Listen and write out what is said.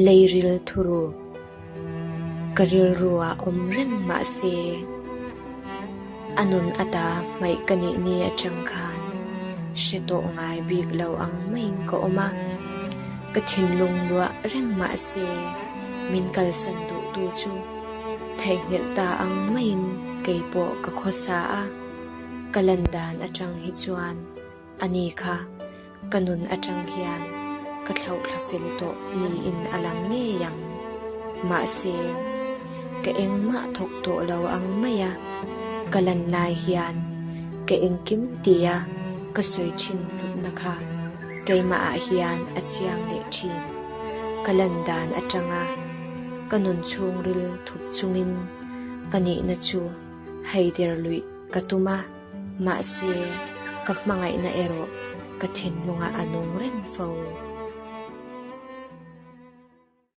Leiril thuruk ka rilru ah awm reng mah se a nun ata hmaih ka nih ni atang khan hre tawh ngai bik lo ang maiin ka awm a, ka thinlung luah reng mah se min kalsan duhtu chu theihnghilh ta ang maiin kei pawh ka khawsa a, ka lan dan atang hi chuan A ni kha, ka nun atang hian ka thlauhthla fel tawh niin a lang ngei ang. Mahse, ka engmah thawk tawh lo ang mai a, ka lan lai hian ka engkim tia ka sawi thin hlutna kha keimahah hian a chiang leh thin. Ka lan dan atanga ka nun chhungril thup chungin ka nihna chu haider luih ka tum a. Mahse, ka hmangaihna erawh ka thinlungah a nung reng fo.